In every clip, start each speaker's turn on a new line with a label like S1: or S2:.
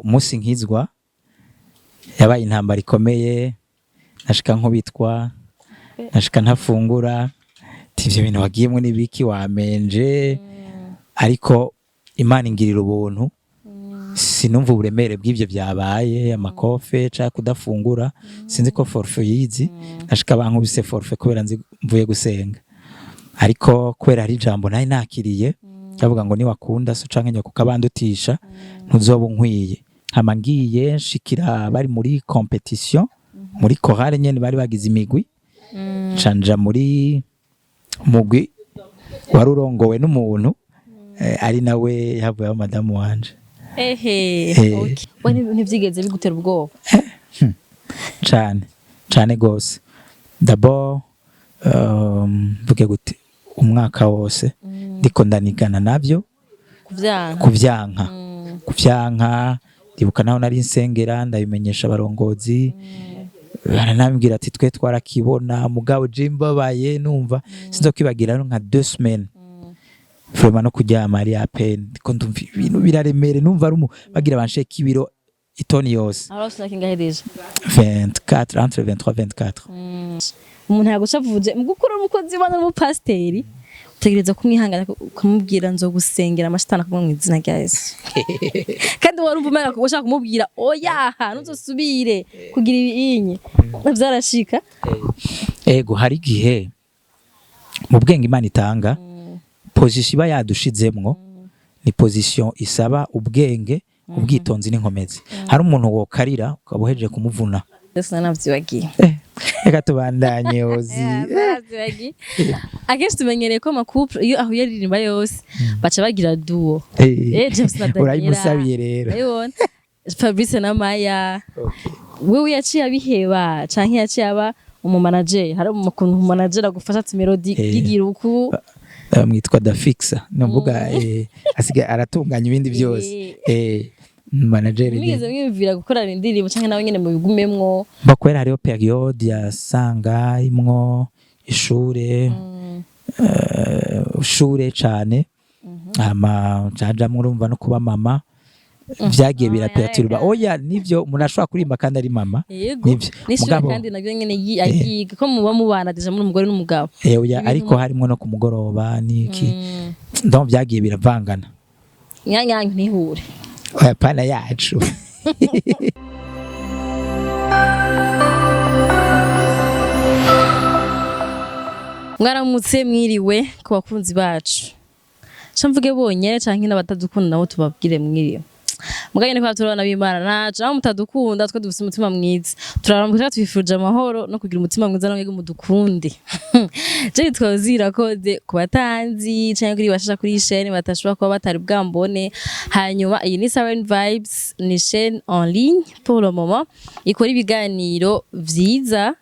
S1: Umunsi nkizwa yabaye intambara ikomeye. Nashika nkubitwa, nashika ntafungura, ati: "Ivyo bintu wagiyemwo n'ibiki wamenje?" Ariko Imana ingirira ubuntu, sinumva uburemere bw'ivyo byabaye, amakofe canke kudafungura. Sinzi ko forfait yizi, nashika bankubise forfait kubera nzi mvuye gusenga. Ariko kubera hari ijambo nari nakiriye, ndavuga ngo: "Niwakunda so canke nyoko ukabandutisha, ntuzoba unkwiye." Hama ngiye nshikira bari muri compétition muri chorale nyene, bari bagize imigwi, canja muri mugwi wari urongowe n'umuntu ari nawe yavuye madamu wanje.
S2: Ehe. Okay. We ntivyigeze bigutera ubwoba?
S1: Cane cane gose. D'abord, mvuge gute, umwaka wose ndiko ndanigana navyo.
S2: Kuvyanka.
S1: Kuvyanka, kuvyanka. Ndibuka naho nari nsengera, ndabimenyesha abarongozi, baranambwira ati: "Twe twarakibona." Mugabo je mbabaye, numva sinzokwibagira nka 2 semaines vraiment no kuryama ari à peine, ndiko ndumva ibintu biraremere, numva ari bagira bansheka ibiro itoni yose.
S2: Aho urafise ingahe déjà?
S1: 24, entre 23 24.
S2: Umuntu yagucavuje mu gukura umukozi w'Imana n'umupasiteri, utegereza kumwihangana, ukamubwira: "Nzogusengera amashitani akumwe mu izina rya Yesu." Kandi wari umva umenga ushaka kumubwira: "Oya, ntuzosubire kugira ibinye." Vyarashika?
S1: Ego, hari igihe mu bwenge Imana itanga, position iba yadushizemwo ni position isaba ubwenge, ubwitonzi n'inkomezi. Hari umuntu wokarira ukaba uhejeje kumuvuna.
S2: Ndetse nanavyibagiye.
S1: Reka tubandanye ozi.
S2: Naravyibagiye. Akenshi tumenyereye ko ama couple iyo ahuye aririmba yose baca bagira duo. James na Daniela.
S1: Urayimusabiye rero.
S2: Urabibona, Fabrice na Maya. Wewe yaciye abiheba canke yaciye aba umu manager? Hari ukuntu umu manager agufasha ati: "Melody, gigira uku."
S1: Mwitwa Dafixa, numvuga asigaye aratunganya ibindi byose, manager nyene.
S2: Mwigeze mwiyumvira gukorana indirimbo canke nawe nyene mubigumemwo?
S1: Ba kubera hariho période yasanga imwo ishure, ishure cane, hama cajamwo urumva no kuba mama, vyagiye biraperturba. Oya, nivyo, umuntu ashobora kuririmba kandi ari mama.
S2: Yego.
S1: Nivyo.
S2: N'ishure kandi naryo nyene ayiga ko muba mubana déjà muri umugore n'umugabo.
S1: Oya, ariko harimwo no ku mugoroba niki, donc vyagiye biravangana.
S2: Nyanyanyu ntihure.
S1: Oya, pana yacu.
S2: Mwaramutse, mwiriwe ku bakunzi bacu. Ca mvuge bonyene canke n'abatadukunda nabo tubabwire mwiriwe? Mugabo nyene ko turabana b'Imana nacu, aho mutadukunda twe dufise umutima mwiza, turaramutse, twifurije amahoro no kugira umutima mwiza, namwe mudukunde. Je nitwa Zirakoze ku batanzi canke kuri bashasha kuri iyi chaîne batashobora kuba batari bwambone. Hanyuma iyi ni Siren Vibes, ni chaîne en ligne pour le moment ikora ibiganiro vyiza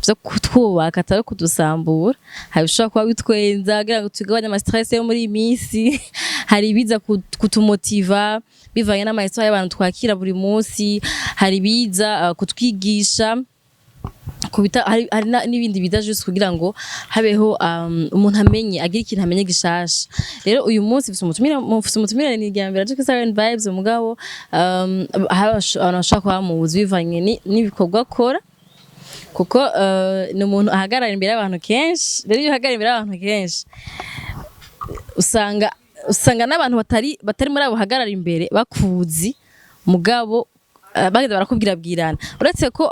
S2: vyo kutwubaka, atari kudusambura. Hari ibishobora kuba bitwenza kugira ngo tugabanye ama stress yo muri iyi minsi, hari ibiza kutumotiva bivanye n'ama histoires y'abantu twakira buri munsi, hari ibiza kutwigisha kubita, hari n'ibindi biza juste kugira ngo habeho umuntu amenye, agira ikintu amenye gishasha. Rero uyu munsi mfise umutumire, ni irya mbere aje kuri Siren Vibes. Mugabo hari abantu bashobora kuba bamuzi bivanye n'ibikorwa akora, kuko ni umuntu ahagarara imbere y'abantu kenshi. Rero iyo uhagarara imbere y'abantu kenshi, usanga n'abantu batari muri abo uhagarara imbere bakuzi, mugabo bagenda barakubwira bwirana. Uretse ko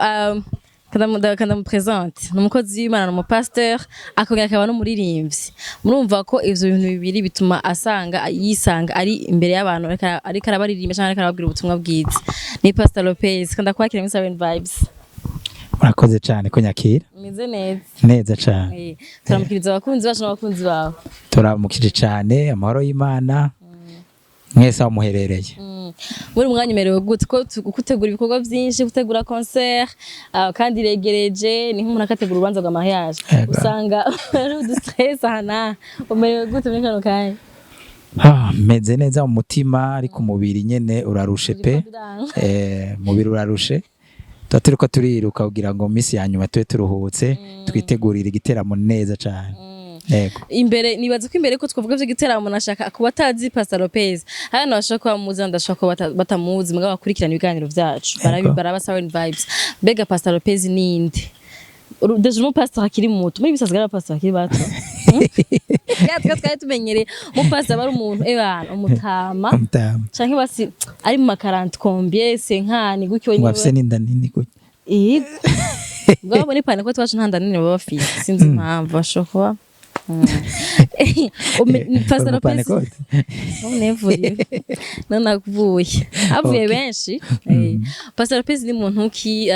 S2: kandamu présente, ni umukozi w'Imana, ni umupasteur, akongera akaba n'umuririmbyi. Murumva ko ivyo bintu bibiri bituma asanga yisanga ari imbere y'abantu, ariko arabaririmba canke ariko arababwira ubutumwa bwiza. Ni Pastor Lopez, kanda kwakira muri Siren Vibes.
S1: Murakoze cyane kunyakira.
S2: Meze neza?
S1: Neza cyane.
S2: Turamukiriza abakunzi bacu n'abakunzi bawe.
S1: Turamukije cyane, amahoro y'Imana mwese aho muherereye.
S2: Muri umwanya umerewe gute, ko gutegura ibikorwa byinshi, gutegura concert, kandi iregereje, ni nk'umuntu akategura urubanza rwa mariage?
S1: Ego.
S2: Usanga ari udu stress aha n'aha. Umerewe gute muri kano kanya?
S1: Ah, meze neza mu mutima, ariko umubiri nyene urarushe pe.
S2: Biranga.
S1: Umubiri urarushe, tuba turiko turiruka kugira ngo mu minsi ya nyuma tube turuhutse, twitegurire igiteramo neza cyane. Yego.
S2: Imbere, nibaza ko imbere ko twavuga vyo giteramo, nashaka kuba atazi Pastor Lopez, hano bashobora kuba bamuzi, ndashobora kuba batamuzi, mugabo bakurikirana ibiganiro vyacu baraba Siren Vibes. Mbega Pastor Lopez ninde? Déjà umupastor akiri muto, muri bisanzwe ari abapastor bakiri bato. Ya twe twari tumenyereye umupastor aba ari umuntu ebana umutama
S1: Umutama.
S2: Canke basi ari mu ma 40 combien, 50 gutyo.
S1: Ngo afise n'inda nini gutya.
S2: Yego. Ubwo muri pane ko twacu nta nda nini baba bafise, sinzi impamvu bashobora kuba. Pastor Lopez none none avuye avuye benshi. Pastor Lopez ni muntu ki?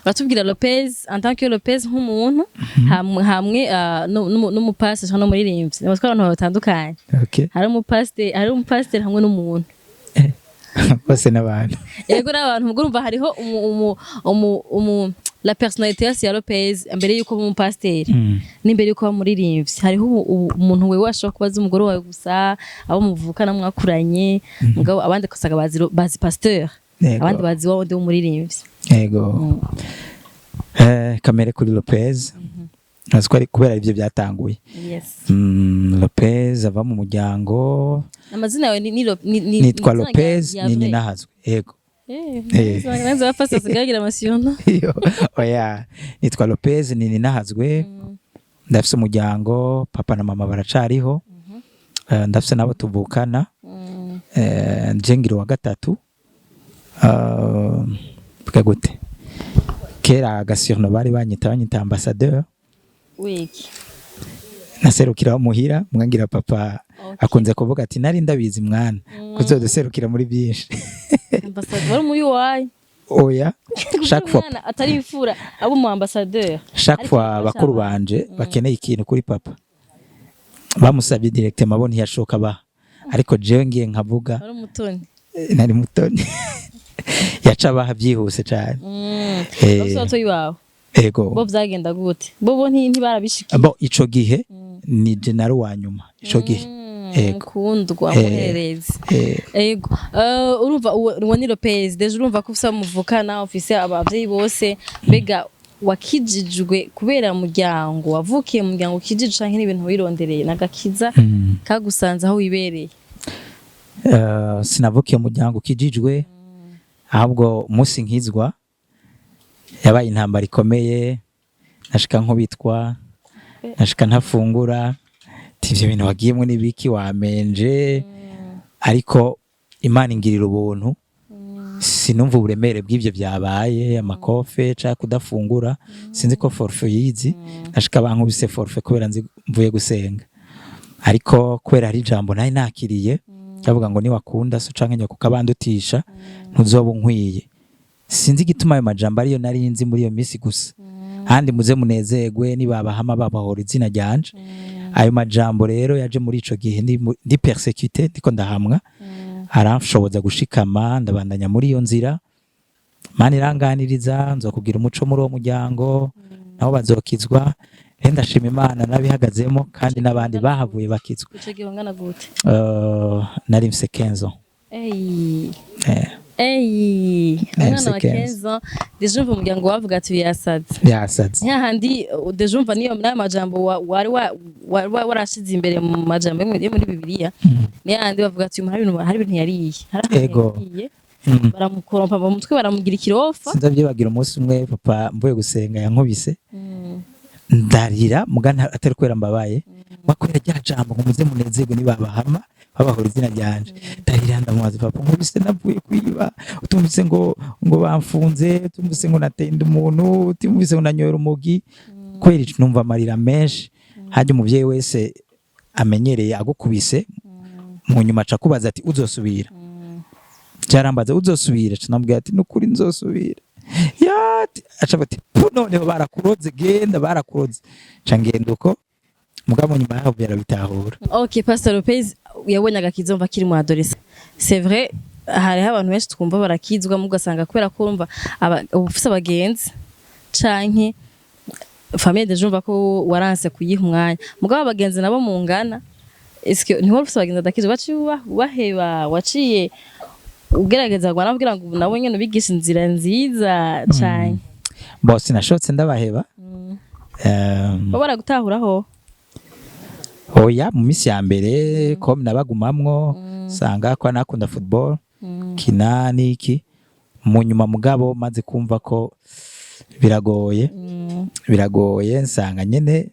S2: Uratubwira Lopez en tant que Lopez nk'umuntu hamwe n'umupastor cyangwa n'umuririmbyi, ni abantu batandukanye. Hari umupastor, hari umupastor hamwe n'umuntu.
S1: Bose n'abantu.
S2: Yego, n'abantu. Ubwo urumva hariho umu la personnalité yose ya Lopez mbere yuko uba umupasiteri n'imbere yuko uba umuririmbyi. Hariho umuntu wewe ashobora kubaza umugore wawe gusa, abo muvukana mwakuranye, mugabo abandi ugasanga bazi pasteur, abandi bazi wa wundi w'umuririmbyi.
S1: Yego. Kamere kuri Lopez, ntazi ko ari kubera ibyo byatanguye. Lopez ava mu muryango.
S2: Amazina yawe ni
S1: Nitwa
S2: ni izina
S1: Lopez
S2: rya
S1: ni
S2: vrai?
S1: Ninahazwe, yego.
S2: Nanze abapasiteri basigaye bagira amasiyona.
S1: Iyo, oya, nitwa Lopez ni Ninahazwe. Ndafise umuryango, papa na mama baracariho. Ndafise nabo tuvukana. Nje ngira uwa gatatu. Mvuge gute, kera agasurnom bari banyita ambassadeur.
S2: Wiki?
S1: Naserukira muhira, mwangira papa akunze kuvuga ati: "Nari ndabizi mwana kuzoduserukira muri byinshi."
S2: Ambassadeur wari muri wayi?
S1: Oya, chaque fois
S2: Umwana atari imfura abo mu ambassadeur.
S1: Chaque
S2: Ariko
S1: fois
S2: bafasha
S1: bakuru
S2: abantu.
S1: banje bakeneye ikintu kuri papa, bamusabye directement, bo ntiyashoka baha, ariko jewe ngiye nkavuga.
S2: Wari umutoni.
S1: Nari mutoni, yaca abaha byihuse cyane.
S2: Bafise abatoyi bawe?
S1: Ego.
S2: Bo vyagenda gute? Bo ntibarabishikiye?
S1: Bo ico gihe ni je nari uwa nyuma ico gihe. Ego.
S2: Mukundwa muhererezi. Ego. Urumva uwo ni Lopez. Déjà urumva ko ufise abo muvukana, ufise abavyeyi bose. Mbega wakijijwe kubera muryango, wavukiye mu muryango ukijijwe, canke n'ibintu wirondereye nagakiza kagusanze aho wibereye?
S1: Sinavukiye mu muryango ukijijwe, ahubwo umunsi nkizwa yabaye intambara ikomeye. Nashika nkubitwa, nashika ntafungura, ati: "Ivyo bintu wagiyemwo n'ibiki wamenje?" Ariko Imana ingirira ubuntu, sinumva uburemere bw'ivyo byabaye, amakofe canke kudafungura. Sinzi ko forfait yizi, nashika bankubise forfait kubera nzi mvuye gusenga, ariko kubera hari ijambo nari nakiriye ndavuga ngo: "Niwakunda so canke nyoko ukabandutisha, ntuzoba unkwiye." Sinzi igituma ayo majambo ariyo nari nzi muri iyo minsi gusa. Handi muze munezerwe nibabahama babahora izina ryanje. Ayo majambo rero yaje muri ico gihe ndi persécuté, ndiko ndahamwa, aranshoboza gushikama, ndabandanya muri iyo nzira. Mana iranganiriza: "Nzokugira umuco muri uwo muryango, nabo bazokizwa." Rero ndashima Imana nabihagazemo, kandi n'abandi bahavuye bakizwa.
S2: Ico gihe ungana gute?
S1: Nari mfise 15 ans.
S2: Ey. Ey,
S1: Nari
S2: umwana
S1: mfise
S2: wa
S1: 15.
S2: 15 ans, déjà umva umuryango wavuga ati yasaze.
S1: Yasaze.
S2: Hahandi déjà umva niyo n'ayo majambo wari warashize imbere mu majambo yo muri Bibiliya, ni hahandi bavuga ati uyu muntu hari ibintu yariye, hari ahantu yagiye, baramukorompa mu mutwe, baramugira ikirofa.
S1: Sinzavyibagira, umunsi umwe papa mvuye gusenga yankubise, ndarira, muga atari kubera mbabaye, kubera rya jambo ngo: "Muze munezerwe nibabahama babahora izina ryanje." Ndarira, ndamubaza: "Papa, nkubise navuye kwiba, utumvise ngo bamfunze, utumvise ngo natenda umuntu, utumvise ngo nanyoye urumogi?" Kubera ico numva amarira menshi. Hajya umuvyeyi wese amenyereye agukubise, mu nyuma aca akubaza ati: "Uzosubira?" Cyarambaza: "Uzosubira?" Aca namubwira ati: "Nukuri nzosubira." Yati aca ati: "Pu, noneho barakuroze, genda, barakuroze." Ca ngenda uko, mugabo nyuma yaho yarabitahura.
S2: Ok, Pastor Lopez yabonye agakiza umva akiri mu adolescent. C'est vrai, hariho abantu benshi twumva barakizwa, mugasanga kubera ko urumva ufise abagenzi canke famille, déjà umva ko waranse kuyiha umwanya, mugabo abagenzi nabo mungana, eske ntiwari ufise abagenzi badakizwa waciye ubaheba, waciye ugerageza ngo kugira ngo nabo nyene ubigishe inzira nziza canke?
S1: Bo sinashotse ndabaheba.
S2: Bo baragutahuraho?
S1: Oya, mu minsi ya mbere comme nabagumamwo, sanga ko nakunda football, kina niki. Mu nyuma mugabo maze kumva ko biragoye, biragoye, nsanga nyene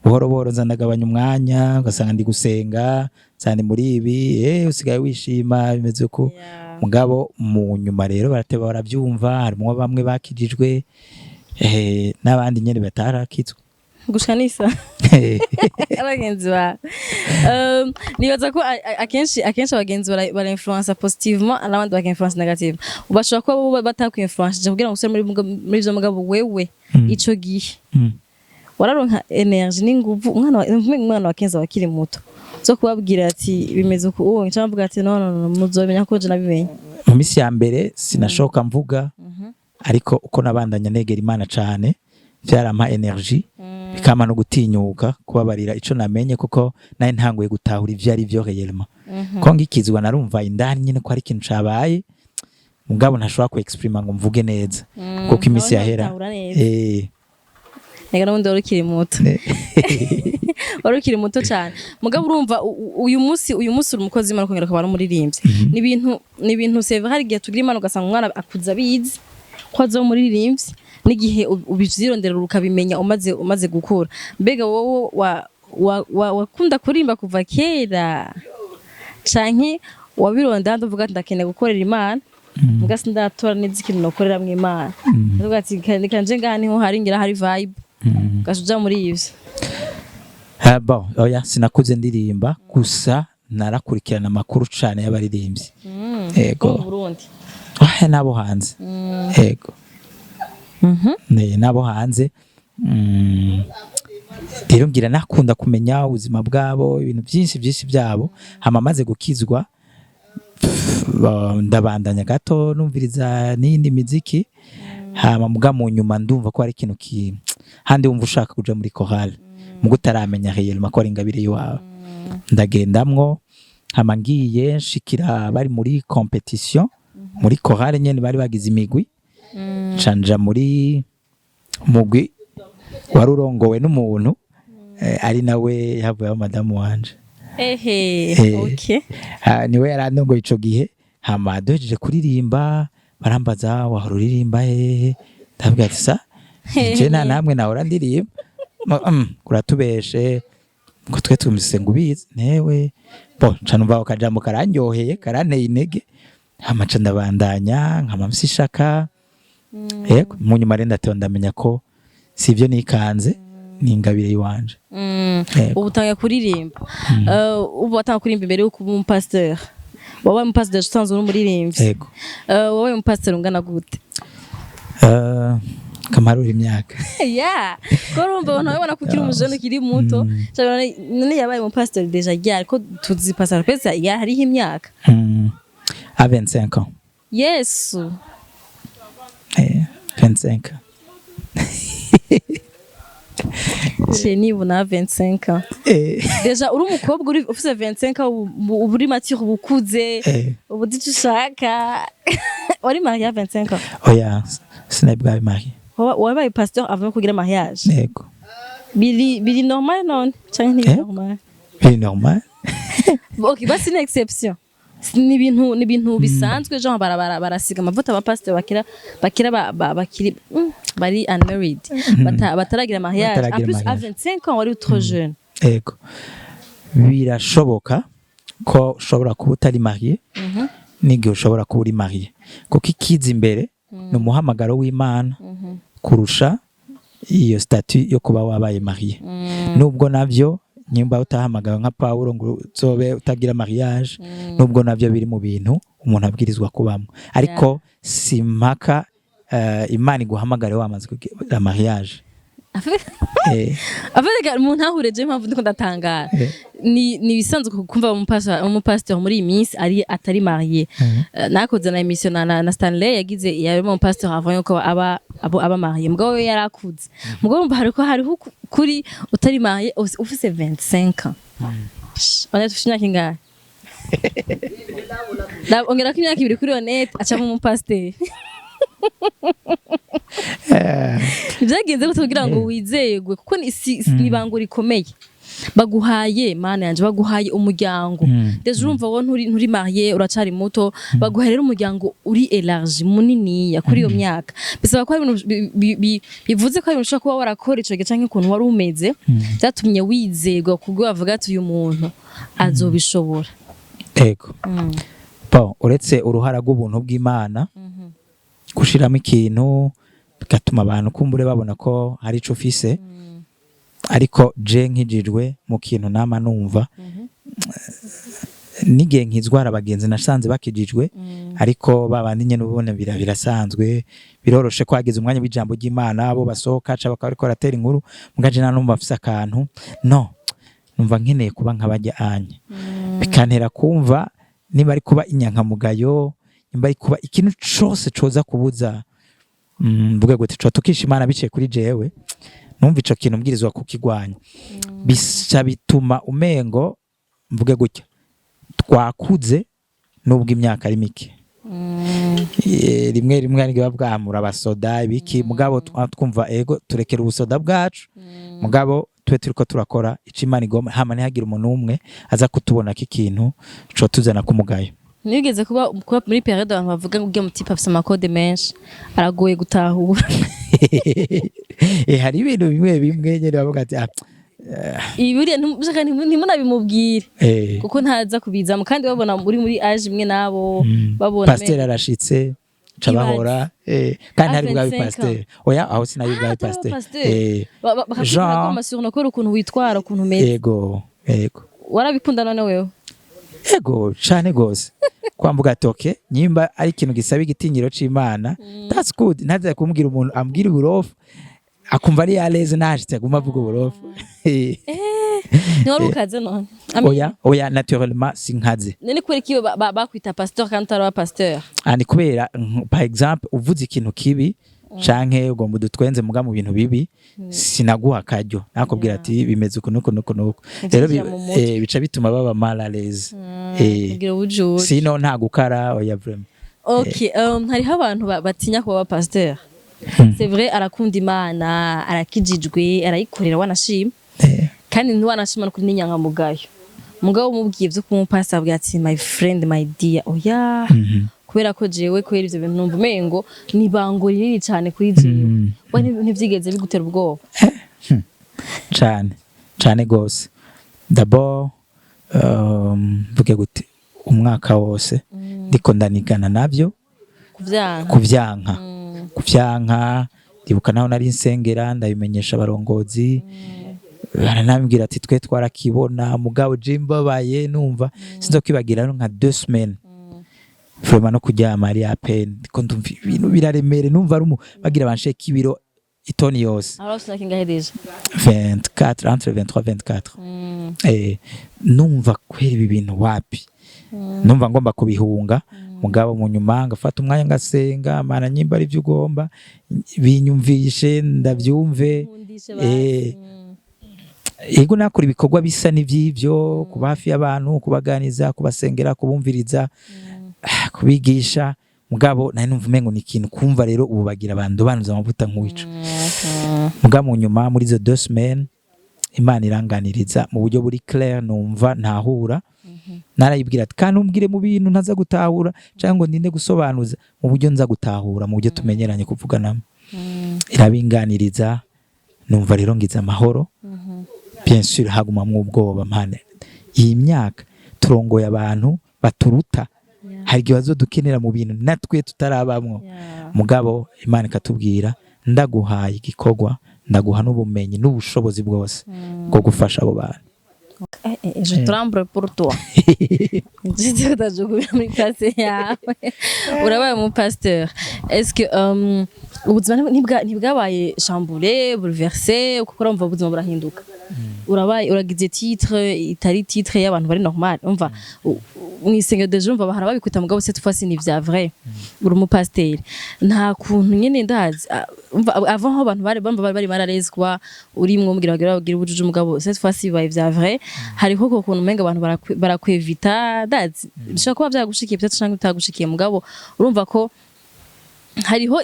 S1: buhoro buhoro nza ndagabanya umwanya, ugasanga ndi gusenga, nsanga ndi muri ibi, usigaye wishima bimeze uko. Mugabo mu nyuma rero barateba baravyumva, harimwo bamwe bakijijwe, n'abandi nyene batarakizwa.
S2: Gushika nisa abagenzi ba nibaza ko akenshi abagenzi bara influence positivement, n'abandi baka influence negative. Bashobora kuba bo batakwinfluence kugira ngo usubire muri ivyo, mugabo wewe ico gihe wararonka energy n'inguvu, umwana wa 15 wakiri muto, zo kubabwira ati bimeze uku ubu, cyangwa mvuga ati no, no, no, muzomenya ko je nabimenye?
S1: Mu minsi ya mbere sinashoka mvuga, ariko uko nabandanya negera Imana cane, vyarampa energy, bikampa no gutinyuka kubabarira ico namenye, kuko nari ntanguye gutahura ivyo ari vyo réellement. Ko ngikizwa narumva indani nyene ko ari ikintu cabaye, mugabo ntashobora ku exprima ngo mvuge neza, kuko iminsi
S2: Nawe
S1: yahera
S2: ntiwatahura neza. Nega n'ubundi wari ukiri muto, wari ukiri muto cyane. Mugabo urumva uyu munsi uri umukozi w'Imana, ukongera ukaba n'umuririmbyi. Ni ibintu c'est vrai, hari igihe tugira Imana ugasanga umwana akuza abizi ko azoba umuririmbyi, n'igihe ubivyirondera ukabimenya umaze gukura. Mbega wowe wakunda kuririmba kuva kera, canke wabironda uvuga ati ndakeneye gukorera Imana, mbwa sindatora neza ikintu nokoreramwo Imana, ndavuga ati reka nje ngaha niho hari ngira hari vibe, ugaca uja muri ivyo?
S1: Ah, bon, oya, sinakuze ndirimba, gusa narakurikirana amakuru cane y'abaririmbyi. Ego.
S2: Bo mu Burundi?
S1: Ah, n'abo hanze, ego. N'abo hanze. Rero ngira nakunda kumenya ubuzima bwabo, ibintu byinshi byinshi byabo. Hama maze gukizwa, pff, ndabandanya gato numviriza n'iyindi miziki. Hama muga mu nyuma ndumva ko hari ikintu ki handi wumva ushaka kuja muri chorale, muga utaramenya réellement ko ari ingabire iwawe. Ndagendamwo, hama ngiye nshikira bari muri competition muri chorale nyene, bari bagize imigwi, canja muri mugwi wari urongowe n'umuntu ari nawe yavuye madamu wanje.
S2: Ehe.
S1: Ah, niwe yarandongoye ico gihe. Hama duhejeje kuririmba barambaza: "Wahora uririmba hehe?" Ndabwira ati: "Sa je nta namwe nahora ndirimba." "Uratubeshe ngo twe tumvise ngo ubizi newe." Bo nca numva ako kajambo karandyoheye, karanteye intege. Hama nca ndabandanya nkama mfise ishaka. Yego, mu nyuma rero ndatewe ndamenya ko si ibyo nikanze, ni ingabire iwanje. Yego.
S2: Ubu utangiye kuririmba. Ubu watangiye kuririmba imbere y'uko uba umupasiteri. Wabaye umupasiteri usanzwe uri umuririmbyi?
S1: Yego.
S2: Wabaye umupasiteri ungana gute?
S1: Kamarura imyaka.
S2: Ya, ko urumva abantu babona ko ukiri umujene, ukiri muto. None yabaye umupasiteri déjà ryari, ko tuzi pastor pesa ya hariho imyaka?
S1: À 25 ans.
S2: Yesu!
S1: 25 ans.
S2: Je nibona 25 ans. Déjà uri umukobwa uri ufise 25 ans, ubu uri mature, ubu ukuze, ubu uzi ico ushaka. Wari marié à 25 ans?
S1: Oya, sinari bwabe marié.
S2: Wabaye pasteur avant kugira mariage?
S1: Yego.
S2: Biri normal none canke ntibiri normal?
S1: Biri normal.
S2: Ok, basi ni exception. Ni ibintu bisanzwe, genre barasiga amavuta abapasiteri bakira bakiri bari unmarried, bataragira mariage. En
S1: Bataragira
S2: plus à
S1: mariage.
S2: 25 ans wari trop jeune.
S1: Yego, birashoboka ko ushobora kuba utari marié n'igihe ushobora kuba uri marié, kuko ikiza imbere ni umuhamagaro w'Imana kurusha iyo statut yo kuba wabaye marié, nubwo navyo nyimba utahamagawe nka Paulo ngo uzobe utagira mariage, nubwo navyo biri mu bintu umuntu abwirizwa kubamo, ariko si mpaka Imana iguhamagare wamaze kugira mariage.
S2: Afite mu ntahure, je impamvu ndiko ndatangara, ni ibisanzwe kumva umupasteur muri iyi minsi ari atari marié. Nakoze na émission na Stanley, yagize yari umupasteur avant yuko aba marié, mugabo we yarakuze. Mugabo urumva hariho kuri utari marié ufise 25 ans. Honnête, ufise imyaka ingahe? Ongera ko imyaka 2 kuri Honnête, acamo umupasteur. Byagenze gute kugira ngo wizerwe, kuko ni si ni ibango rikomeye? Baguhaye, Mana yanje, baguhaye umuryango. Déjà urumva wowe nturi marié, uracari muto. Baguhaye rero umuryango uri élargi, muniniya kuri iyo myaka. Bisaba ko hari ibintu bivuze ko hari ibintu ushobora kuba warakora ico gihe canke ukuntu wari umeze byatumye wizegwa kubwo bavuga ati: "Uyu muntu azobishobora."
S1: Ego. Bon, uretse uruhara rw'ubuntu bw'Imana, gushiramo ikintu bigatuma abantu kumbure babona ko hari ico ufise, ariko je nkijijwe mu kintu nama numva n'igihe nkizwa, hari abagenzi nasanze bakijijwe, ariko babandi nyene ubona birasanzwe, biroroshe ko hageze umwanya w'ijambo ry'Imana bo basohoka ca bakaba bariko baratera inkuru. Mugaje nta numva afise akantu, no numva nkeneye kuba nk'abajya anye, bikantera kumva niba ari kuba inyankamugayo, nimba ari kuba ikintu cose coza kubuza, mvuge gute, co tukisha Imana biciye kuri jewe, numva ico kintu mbwirizwa kukigwanya. Bisa bituma umengo, mvuge gutya, twakuze nubwo imyaka ari mike. Rimwe rimwe ari bwamura abasoda ibiki, mugabo twumva ego turekera ubusoda bwacu, mugabo tube turiko turakora ico Imana igomba, hama ntihagire umuntu umwe aza kutubona ko ikintu co tuzana kumugayo.
S2: Nigeze kuba muri période abantu bavuga ngo ugiye mu type afise ama codes menshi, aragoye gutahura.
S1: Hari ibintu bimwe bimwe nyene bavuga ati: "Ah."
S2: Ibi buriya ntimushaka ntimunabimubwire kuko ntaza kubizamo, kandi babona muri âge imwe nabo, babona.
S1: Pasiteri arashitse ca bahora, kandi hari bwawe
S2: 25.
S1: Pasiteri, oya, aho sinabi bwawe.
S2: Atari
S1: pasiteri.
S2: pasiteri. Bakakubwira
S1: Jean
S2: ko amasura ukora, ukuntu witwara, ukuntu umeze.
S1: Ego.
S2: Warabikunda none wewe?
S1: Ego, cane gose, kwambuga ati: "Okay, nyimba ari ikintu gisaba igitinyiro c'Imana, that's good." Ntaza kumbwira umuntu ambwira uburofu akumva ari à l'aise, nashitse aguma avuga uburofu.
S2: Ntiwari ukaze none?
S1: Oya, naturellement sinkaze.
S2: None kubera iki bakwita pasteur kandi utari wa pasteur?
S1: Ah, ni kubera par exemple uvuze ikintu kibi canke ugomba udutwenze muga mu bintu bibi, sinaguha akaryo nakubwira ati: "Bimeze uku nuku nuku nuku." Rero
S2: Ntivyinjira mu mutwe.
S1: Bica bituma baba mal à l'aise.
S2: Kugira ubujuje.
S1: Sino nta gukara, oya, vraiment.
S2: Okay, hariho abantu batinya kuba pasteur. C'est vrai, arakunda Imana, arakijijwe, arayikorera, wanashima. Kandi ntiwanashima no kuri n'inyankamugayo. Mugabo umubwiye vyo kuba umupastor, avuga ati: "My friend, my dear, oya." Kubera ko jewe, kubera ivyo bintu numva umengo ni ibango rinini cane kuri jewe. We ntivyigeze bigutera ubwoba?
S1: Cane cane gose. D'abord, mvuge gute, umwaka wose ndiko ndanigana navyo.
S2: Kuvyanga.
S1: Kuvyanka, kuvyanka. Ndibuka naho nari nsengera, ndabimenyesha abarongozi, baranambwira ati: "Twe twarakibona." Mugabo je mbabaye, numva sinzokwibagira nka 2 semaines vraiment no kuryama ari à peine, ndiko ndumva ibintu biraremere, numva ari bagira bansheka ibiro itoni yose.
S2: Aho usanga ingahe déjà?
S1: 24, entre 23 24. Numva kwera ibi bintu wapi, numva ngomba kubihunga. Mugabo mu nyuma ngafata umwanya ngasenga: "Mana, nyimba ari byo ugomba, binyumvishe ndabyumve."
S2: Nkundishe basi.
S1: Yego, nakora ibikorwa bisa n'ivy'ivyo, kuba hafi y'abantu, kubaganiza, kubasengera, kubumviriza, kubigisha, mugabo nari numva umengo ni ikintu kumva rero ubu bagira abantu banuza amavuta nk'uwico. Mugabo mu nyuma muri izo 2 semaines Imana iranganiriza mu buryo buri clair, numva ntahura. Narayibwira ati: "Kandi umbwire mu bintu ntaza gutahura cyangwa ngo ndinde gusobanuza, mu buryo nza gutahura, mu buryo tumenyeranye kuvuganamo." Irabinganiriza, numva rero ngize amahoro. Bien sûr hagumamwo ubwoba, mpane iyi myaka turongoye abantu baturuta, hari igihe bazodukenera mu bintu natwe tutarabamwo. Mugabo Imana ikatubwira: "Ndaguhaye igikorwa, ndaguha n'ubumenyi n'ubushobozi bwose bwo gufasha abo bantu."
S2: Je tremble pour toi. Je utajugunya muri place yawe. Urabaye umu pasteur. Est-ce que ubuzima ntibwabaye chamboulé, bouleversé, kuko urumva ubuzima burahinduka? Urabaye, uragize titre itari titre y'abantu bari normal. Umva, mw'isengero déjà urumva bahara babikwita, mugabo cette fois-ci ni vya vrai. Uri umu pasteur. Nta kuntu nyene ndazi. Umva, avant aho abantu bari bamba bari mal à l'aise kuba uri mwo mugira bagira bagira ubujuju, mugabo cette fois-ci bibaye vya vrai. Hariho ko kuntu umenga abantu barakwevita, ndazi. Bishobora kuba vyagushikiye peut-être canke bitagushikiye, mugabo urumva ko hariho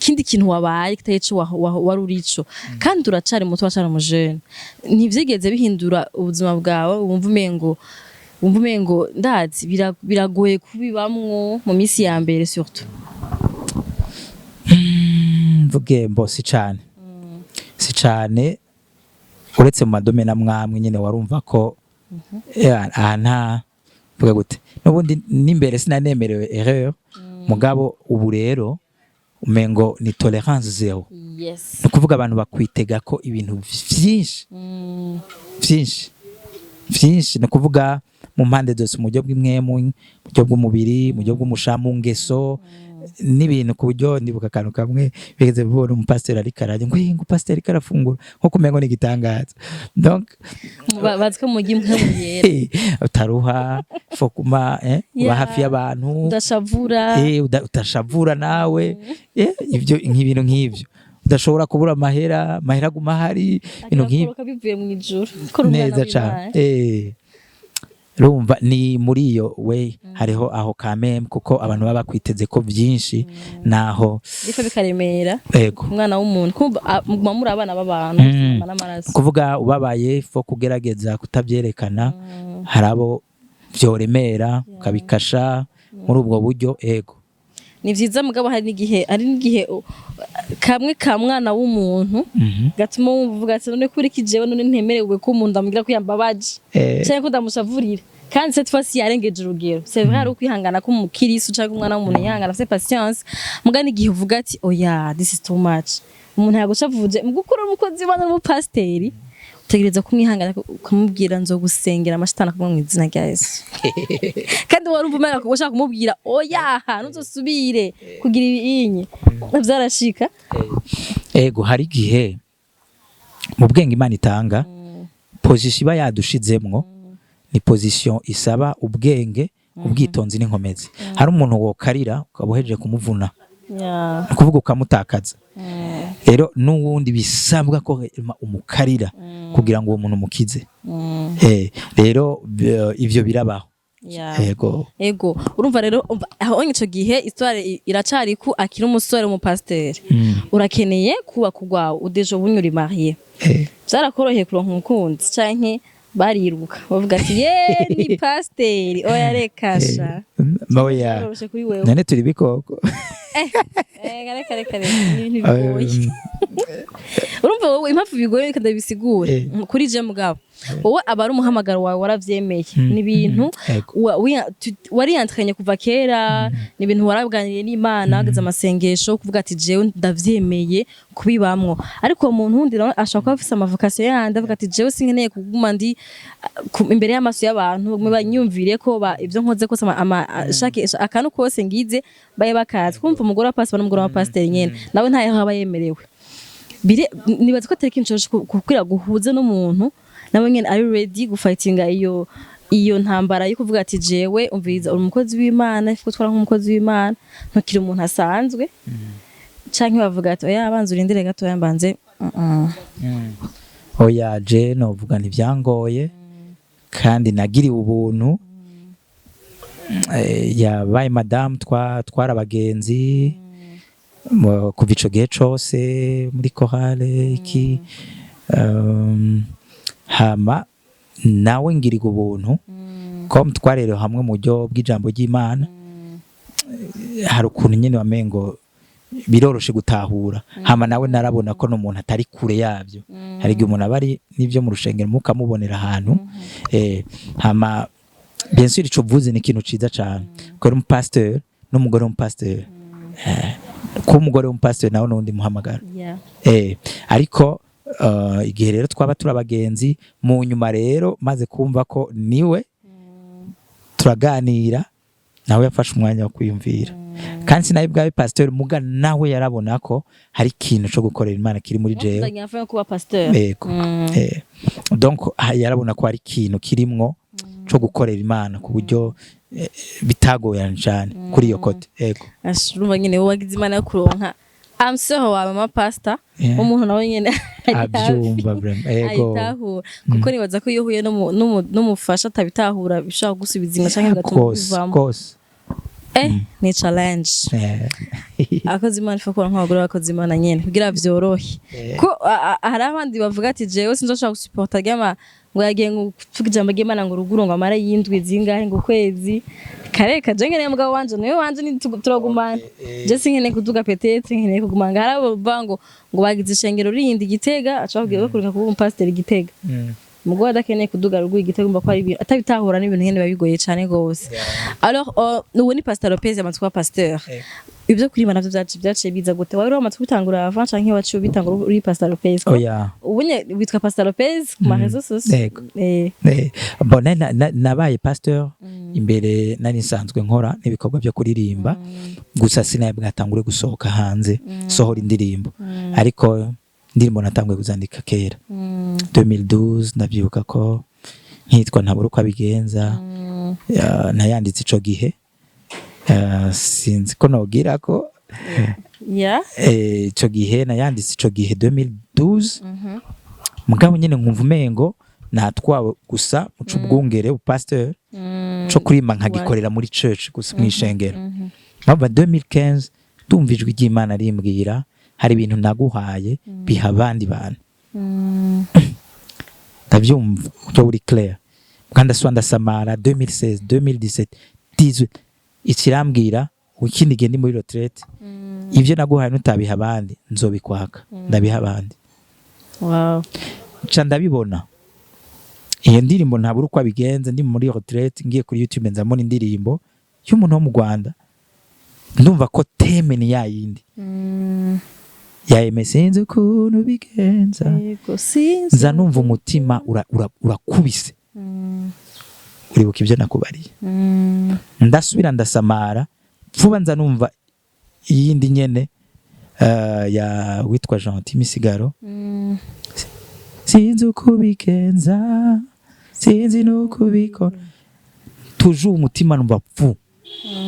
S2: Ikindi kintu wabaye kitari ico wari urico, kandi uracari muto, uracari umujene, ntivyigeze bihindura ubuzima bwawe? Wumva umengo ndazi biragoye kubibamwo mu minsi ya mbere surtout?
S1: Mvuge mbo si cane, si cane, uretse mu ma domaines amwamwe nyene warumva ko aha nta mvuga gute, n'ubundi n'imbere sinanemerewe erreur. Mugabo ubu rero umengo ni tolérance zéro. Ni ukuvuga abantu bakwitega ko ibintu vyinshi, vyinshi vyinshi, ni ukuvuga mu mpande zose, mu buryo bw'impwemu, mu buryo bw'umubiri, mu buryo bw'umusha, mu ngeso n'ibintu, ku buryo ndibuka akantu kamwe bigeze kubona umupasiteri ariko ararya, ngo ngo pasiteri ariko arafungura, nko kumengo ni igitangaza. Donc
S2: Bazi ko mujya imwe mu yera.
S1: Utaruha, faut kuma uba hafi y'abantu.
S2: Udashavura.
S1: Utashavura nawe, ibyo nk'ibintu nk'ibyo, udashobora kubura amahera, amahera aguma ahari, ibintu nk'ibyo.
S2: Agakoroka bivuye mu ijuru ko uri umwana
S1: Neza cane.
S2: w'Imana.
S1: Urumva ni muri iyo we hariho aho kameme, kuko abantu baba bakwiteze ko byinshi naho
S2: Bifa bikaremera
S1: ego.
S2: umwana w'umuntu, kumva muguma muri abana b'abantu n'amaraso.
S1: Kuvuga ubabaye, faut kugerageza kutabyerekana. Hari abo vyoremera, ukabikasha muri ubwo buryo, ego.
S2: Ni vyiza, mugabo hari n'igihe kamwe ka mwana w'umuntu gatuma wumva uvuga ati: "None kuri iki jewe none ntemerewe ko umuntu ndamubwira ko yambabaje canke ko ndamushavurira?" Kandi cette fois ci yarengeje urugero. C'est vrai, hari ukwihangana k'umukirisu canke umwana w'umuntu yihangana, afite patience, muga n'igihe uvuga ati: "Oya, this is too much." Umuntu yagushavuje mu gukora umukozi w'Imana n'umupasiteri, utegereza kumwihangana, ukamubwira: "Nzogusengera amashitani akumwe mu izina rya Yesu." Kandi warumva umenga ushaka kumubwira: "Oya, ntuzosubire kugira ibinye." Vyarashika?
S1: Ego, hari igihe mu bwenge Imana itanga, position iba yadushizemwo ni position isaba ubwenge, ubwitonzi n'inkomezi. Hari umuntu wokarira ukaba uhejeje kumuvuna, ni ukuvuga ukamutakaza. Rero n'uwundi bisabwa ko umukarira kugira ngo uwo muntu umukize. Rero ivyo birabaho. Ego.
S2: Ego, urumva rero aho ico gihe histoire iracari ku akiri umusore w'umupasiteri. Urakeneye kubaka urwawe, udeje ubunye uri marié. Vyarakoroheye kuronka umukunzi canke bariruka bavuga ati: "Ye, ni pasiteri, oya reka sha"?
S1: Oya.
S2: Byaroroshe kuri wewe?
S1: None turi bikoko?
S2: Reka reka reka, ni ibintu bigoye. Urumva wowe impamvu bigoye, reka ndabisigure. Kuri je, mugabo wowe aba ari umuhamagaro wawe, waravyemeye, ni ibintu wariyantranye kuva kera, ni ibintu waraganiriye n'Imana, wageze amasengesho kuvuga ati: "Jewe ndavyemeye kubibamwo." Ariko uwo muntu wundi nawe ashobora kuba afise ama vocation yandi, avuga ati: "Jewe sinkeneye kuguma ndi imbere y'amaso y'abantu bamwe banyumvire ko ivyo nkoze kose akantu kose ngize baye bakazi." Kumva umugore wa pastor n'umugore wa pasiteri nyene nawe ntayo aba yemerewe. Bire nibaza ko atari ikintu coroshe kugira guhuze n'umuntu nawe nyene ari ready gufightinga iyo ntambara yo kuvuga ati: "Jewe umviriza, uri umukozi w'Imana, ifu gutwara nk'umukozi w'Imana, ntukiri umuntu asanzwe." Canke bavuga ati: "Oya, banza urindire gatoya mbanze."
S1: Oya, je novuga ntivyangoye, kandi nagiriwe ubuntu. Yabaye madamu, twara abagenzi kuva ico gihe cose muri chorale iki, hama nawe ngirirwa ubuntu ko twarerewe hamwe mu buryo bw'ijambo ry'Imana. Hari ukuntu nyine wamengo biroroshe gutahura. Hama nawe narabona ko n'umuntu atari kure yabyo. Hari igihe umuntu aba ari n'ibyo mu rushengero mukamubonera ahantu. Hama bien sûr ico uvuze ni ikintu ciza cane, kuko ari umupasiteri n'umugore w'umupasiteri. Kuba umugore w'umupasiteri nawe n'undi muhamagaro. Ariko igihe rero twaba turi abagenzi, mu nyuma rero maze kumva ko niwe turaganira, nawe yafashe umwanya wo kwiyumvira. Kandi sinawe bwawe pasiteri, muga nawe yarabona ko hari ikintu co gukorera Imana kiri muri jewe.
S2: Mufitanye affaire yo kuba pasteur.
S1: Yego. Donc yarabona ko hari ikintu kirimwo co gukorera Imana, ku buryo bitagoyana cane kuri iyo côté, yego.
S2: Ash, urumva nyene wowe wagize Imana yo kuronka amseho wa mama pastor, umuntu nawe nyene ari hafi.
S1: Abyumva vraiment, yego.
S2: Ayitahura, kuko nibaza ko iyo uhuye n'umufasha atabitahura, bishobora gusubiza inyuma canke bigatuma
S1: Kose.
S2: bivamo.
S1: Kose.
S2: Ni challenge. Abakozi Imana ifa kubona nk'abagore b'abakozi Imana nyene kugira vyorohe, ko hari abandi bavuga ati: "Jewe sinzoshobora gusuporta ryama ngo yagiye ngo kuvuga ijambo ry'Imana ngo ruguru ngo amara yindwi zingahe ngo kwezi kareka. Je nkeneye mugabo wanje, niwe wanje ni turagumana. Je sinkeneye kuduga, peut-être nkeneye kugumana." Hari abo bavuga ngo bagize ishengero rindi Gitega, aca babwira bakurika kuba umupasiteri Gitega, mugabo adakeneye kuduga ruguru Igitega, umva ko ari ibintu atabitahura, n'ibintu nyene biba bigoye cane gose. Alors, ubu ni Pastor Lopez yamaze kuba pasteur. Ibyo kurima navyo vyaciye biza gute? Wari wamaze kubitangura avant canke waciye ubitangura uri Pastor Lopez?
S1: Oya.
S2: Ubu nye witwa Pastor Lopez ku ma réseaux sociaux.
S1: Yego. Bon, nabaye pasteur imbere nari nsanzwe nkora n'ibikorwa byo kuririmba gusa, sinari bwatangure gusohoka hanze sohora indirimbo, ariko indirimbo natanguye kuzandika kera 2012. Ndabyibuka ko nkitwa ntabura uko abigenza. Nayanditse ico gihe. Sinzi ko nogira ko ico gihe nayanditse, ico gihe 2012, mugabo nyine nkumva umengo natwawe gusa muca ubwungere upasteur co kurima nkagikorera muri church gusa, mw'ishengero. Mpava 2015 ndumva ijwi ry'Imana rimbwira: "Hari ibintu naguhaye, biha abandi bantu." Ndabyumva uburyo buri clair kandi ndasubira ndasamara. 2016, 2017, 18, ikirambwira ikindi gihe ndi muri retraite: "Ibyo naguhaye nutabiha abandi nzobikwaka." Ndabiha abandi. Nca ndabibona iyo ndirimbo ntabura uko abigenza. Ndi muri retraite, ngiye kuri YouTube, nzamubona indirimbo y'umuntu wo mu Rwanda, ndumva ko thème ni ya yindi ya eme sinzi ukuntu bigenza.
S2: Yego, sinzi.
S1: Nza numva umutima urakubise, uribuka ibyo nakubariye. Ndasubira ndasamara vuba, nza numva iyindi nyene ya witwa Gentil Misigaro, sinzi uko ubigenza, sinzi nuko ubikora, toujours umutima numva pfu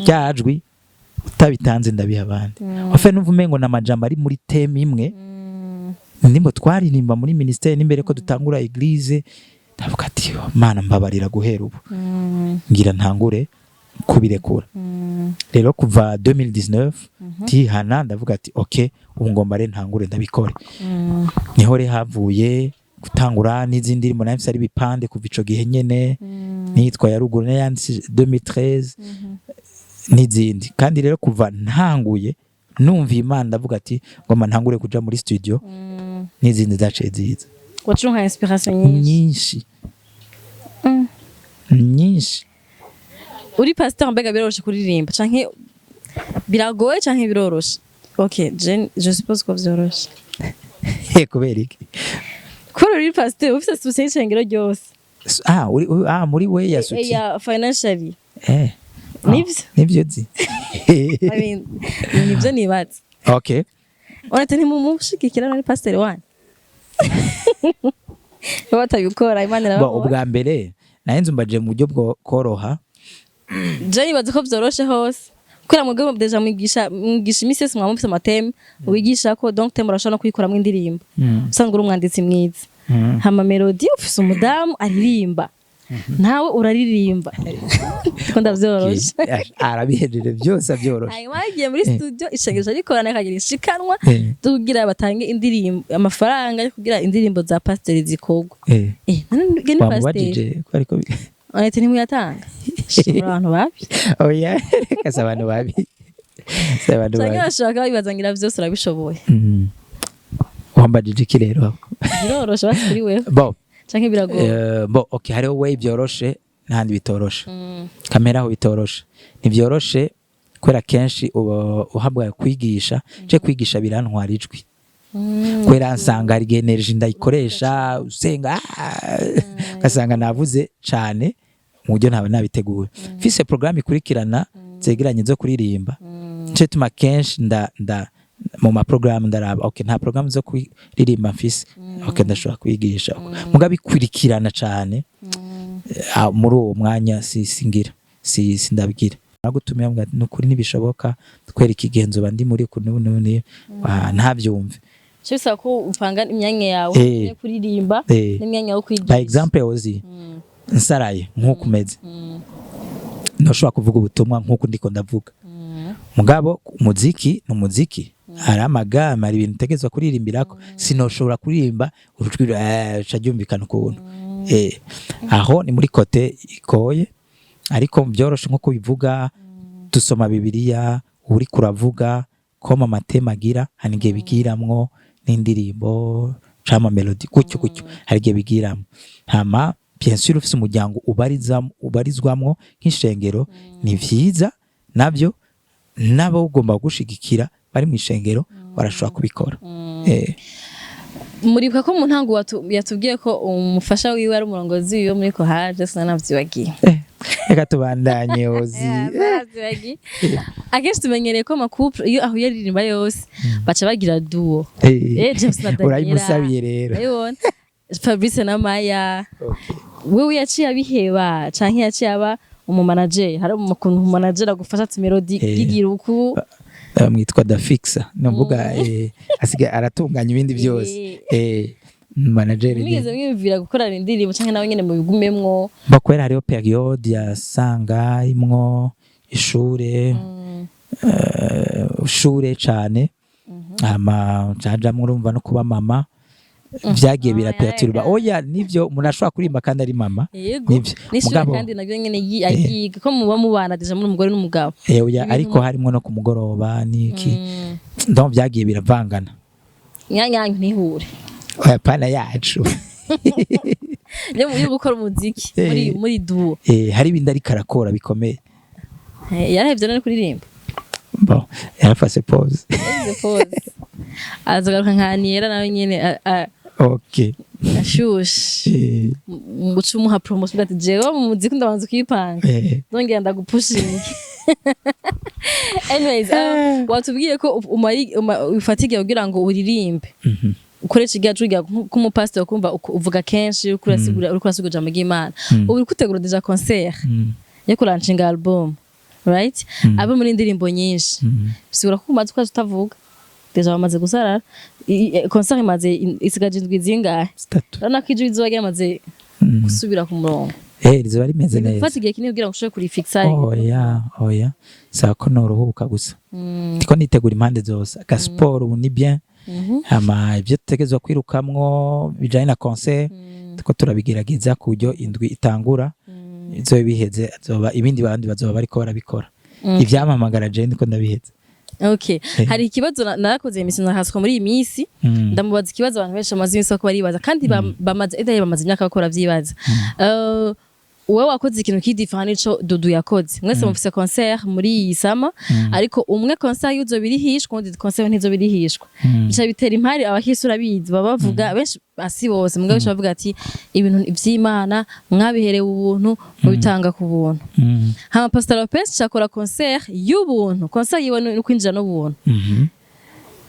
S1: ryajwi: "Utabitanze ndabiha abandi." Ofe numva umengo na amajambo ari muri thème imwe, ndimbo twaririmba muri ministère n'imbere ko dutangura église. Ndavuga ati: "Mana, mbabarira, guhera ubu ngira ntangure kubirekura." Rero kuva 2019 tihana, ndavuga ati: "Ok, ubu ngomba rero ntangure ndabikore." Niho rero havuye gutangura n'izindi ndirimbo nari mfise ari ibipande kuva ico gihe nyene, nitwa ya ruguru nayanditse 2013 n'izindi. Kandi rero kuva ntanguye numva Imana, ndavuga ati: "Ngomba ntangure kuja muri studio." N'izindi zaciye ziza.
S2: Wacuronka inspiration nyinshi.
S1: Nyinshi, nyinshi.
S2: Uri pasteur, mbega biroroshe kuririmba canke biragoye canke biroroshe? Ok, je suppose ko vyoroshe.
S1: Kubera iki?
S2: Kubera uri pasteur, ufise soutien y'ishengero ryose.
S1: Ah, uri ah muri we ya soutien?
S2: Ya financially. Nivyo?
S1: Nivyo nzi.
S2: I mean, nivyo nibaza. Uretse ntimumushigikira nari pasteur wanyu, baba batabikora, Imana
S1: Bon,
S2: irababona.
S1: Ubwa mbere nari nzi umbaje mu buryo bwo koroha.
S2: Je nibaza ko vyoroshe hose kubera mwebwe déjà mwigisha imisi yose, mwaba mufise ama thèmes wigisha ko, donc thème urashobora no kuyikoramwo indirimbo. Usanga uri umwanditsi mwiza. Hama mélodie, ufise umudamu aririmba, nawe uraririmba, ko ndavyoroshe.
S1: Arabihejeje byose, abyoroshe.
S2: Hanyuma yagiye muri studio, ishengesho rikorana, akagira ishikanwa kugira batange indirimbo, amafaranga yo kugira indirimbo za pasiteri zikorwa. None ni pasiteri.
S1: Wamubajije ko ariko
S2: Honnête, ntimuyatanga. Shimura abantu babi.
S1: Oya, reka, si abantu babi, si abantu
S2: Canke
S1: babi.
S2: bashobora bibaza ngira vyose urabishoboye.
S1: Wambajije iki rero?
S2: Biroroshe basi kuri wewe
S1: Bon.
S2: canke biragoye?
S1: Bon, okay, hariho way byoroshe n'ahandi bitoroshe. Kamera aho bitoroshe, ntibyoroshe kubera kenshi uba uhabwa kwigisha. Je kwigisha birantwara ijwi kubera nsanga hari igihe energy ndayikoresha usenga, ugasanga navuze cane mu buryo ntaba nabiteguye, mfise programme ikurikirana zegeranye zo kuririmba. Nico gituma kenshi nda mu ma programme ndaraba: okay, nta programme zo kuririmba mfise, okay, ndashobora kwigisha. Mugabo ikurikirana cane, muri uwo mwanya si singira si sindabigira. Nagutumira mbwa nukuri ntibishoboka kwereka igenzo ndi muri kuno none ntavyumve.
S2: Cyo bisaba ko upanga imyanya yawe yo kuririmba n'imyanya yo kwigisha.
S1: Par exemple, ozi nsaraye nk'uko umeze, ntushobora kuvuga ubutumwa nk'uko ndiko ndavuga. Mugabo umuziki ni umuziki, hari ama gamme, hari ibintu utegerezwa kuririmbirako. Sinoshobora kuririmba urujwi ca ryumvikana ukuntu. Aho ni muri côté ikoye, ariko byoroshe nko kubivuga, dusoma Bibiliya, uri kuravuga koma ama thème agira, hari igihe bigiramwo n'indirimbo cama mélodie gutyo gutyo, hari igihe bigiramwo. Hama bien sûr ufise umuryango ubarizwamwo nk'ishengero, ni vyiza navyo, nabo ugomba gushigikira bari mu ishengero barashobora kubikora.
S2: Muribuka ko mu ntango yatubwiye ko umufasha wiwe ari umurongozi wiwe muri kohaje, sinanavyibagiye.
S1: Reka tubandanye ozi.
S2: Sinanavyibagiye. Akenshi tumenyereye ko ama couple iyo ahuye aririmba yose baca bagira duo. James na Daniela.
S1: Urayimusabiye rero.
S2: Urabibona, Fabrice na Maya. Wewe yaciye abiheba canke yaciye aba umu manager? Hari ukuntu umu manager agufasha ati mélodie gigira uku.
S1: Bamwitwa Dafixa, numvuga asigaye aratunganya ibindi byose, manager nyene.
S2: Mwigeze mwiyumvira gukorana indirimbo canke nawe nyene mubigumemwo?
S1: Ba kubera hariho période yasanga imwo ishure, ishure cane, hama cajamwo urumva no kuba mama vyagiye biraperturba. Oya, nivyo, umuntu ashobora kuririmba kandi ari mama.
S2: Yego.
S1: Nivyo.
S2: N'ishure kandi nabyo nyene ayiga ko muba mubana déjà muri umugore n'umugabo.
S1: Oya, ariko harimwo no ku mugoroba niki, donc vyagiye biravangana.
S2: Nyanyanyu ntihure.
S1: Oya, pana yacu.
S2: Yo gukora umuziki muri muri duo.
S1: Hari ibindi ariko arakora bikomeye.
S2: Yarahevye none kuririmba?
S1: Bon, yarafase pause.
S2: Yagize pause, azagaruka nka Aniera nawe nyene ashushe. Guca umuha promotion ati jewe mu muziki ndabanza ukipanga, nongera ndagupushinga. Anyways, watubwiye ko ufata igihe kugira ngo uririmbe, ukoresha igihe cugira k'umupasiteri, kumva uvuga kenshi uriko urasigura ijambo ry'Imana. Ubu uriko utegura déjà concert yo kuranshinga album, right? Abe muri indirimbo nyinshi, bisigura ko umaze ukwezi utavuga, déjà wamaze gusarara. Concert imaze isigaje indwi zingahe?
S1: 3.
S2: Urabona ko ijwi rizoba ryamaze gusubira ku murongo.
S1: Rizoba rimeze neza.
S2: Gufata igihe kinini kugira ngo ushobore kurifixa.
S1: Oya, oya, saba ko noruhuka gusa, ndiko nitegura impande zose. Aga sport ubu ni bien, hama ibyo dutegerezwa kwirukamwo bijanye na concert tuko turabigerageza ku buryo indwi itangura izoba biheze, azoba ibindi bandi bazoba bariko barabikora. Ivyamamagara je ndiko ndabiheza.
S2: Okay. Hari ikibazo narakoze émission na Hasco muri iyi minsi, ndamubaza ikibazo abantu benshi bamaze iminsi bako baribaza, kandi bamaze edaye bamaze imyaka bakora vyibaza. Wowe wakoze ikintu kidifana nico Dudu yakoze. Mwese mufise concert muri iyi summer, ariko umwe concert yuzo birihishwa, undi concert ntizo birihishwa. Bica bitera impari abakisi, urabizi, baba bavuga benshi, asi bose mugabo benshi bavuga ati ibintu vy'Imana mwabiherewe ubuntu, mubitanga ku buntu. Hama Pastor Lopez cakora concert y'ubuntu, concert yiwe ni kwinjira n'ubuntu.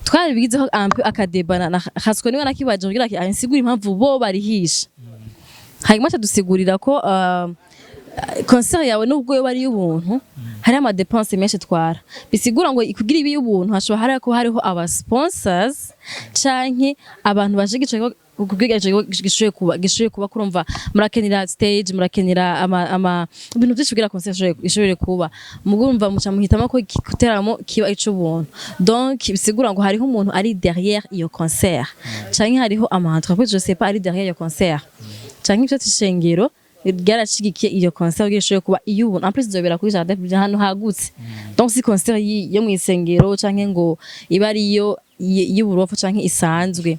S2: Twarabigizeho un peu aka débat na Hasco, niwe nakibaje kugira ngo ansigure impamvu bo barihisha, hanyuma acadusigurira ko concert yawe nubwo yoba ari y'ubuntu hari ama dépenses menshi twara, bisigura ngo kugira ibi y'ubuntu hashobora hari ko hariho aba sponsors canke abantu baje gico kugira ico gishoboye kuba. Kurumva murakenera stage, murakenera ama ibintu byinshi kugira concert ishobore kuba. Mugumva muca muhitamo ko igiteramo kiba ic'ubuntu, donc bisigura ngo hariho umuntu ari derrière iyo concert canke hariho ama entreprise, je sais pas, ari derrière iyo concert canke ivyo ishengero ryarashigikiye iyo concert kugira ishobore kuba iy'ubuntu. En plus izobera kuri jardin public, ahantu hagutse, donc si concert yo mw'isengero canke ngo iba ariyo y'uburofa canke isanzwe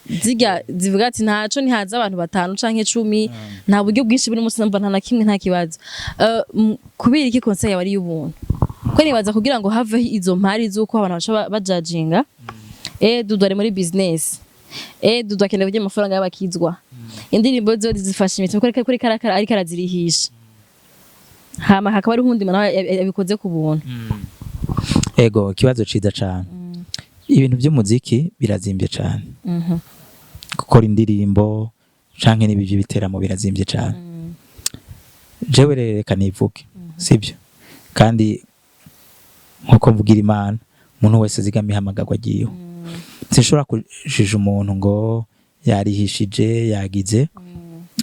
S2: zirya zivuga ati ntaco ntihaza abantu batanu canke 10, nta buryo bwinshi buri munsi, numva nta na kimwe, nta kibazo. Kubera iki concert yawe ari iy'ubuntu? Ko nibaza kugira ngo haveho izo mpari z'uko abantu baca bajajinga, Dudu ari muri business, Dudu akeneye kurya amafaranga y'abakizwa, indirimbo zo zifasha imitima kuri karakara ariko arazirihisha, hama hakaba hariho uwundi muntu nawe yabikoze ku buntu.
S1: Ego, ikibazo ciza cane. Ibintu by'umuziki birazimbye cane, gukora indirimbo canke n'ibi by'ibiteramo birazimbye cane. Jewe rero reka nivuge, sibyo? Kandi nkuko mvugira Imana, umuntu wese azigama ihamagarwa agiyeho. Sinshobora kujija umuntu ngo yarihishije yagize,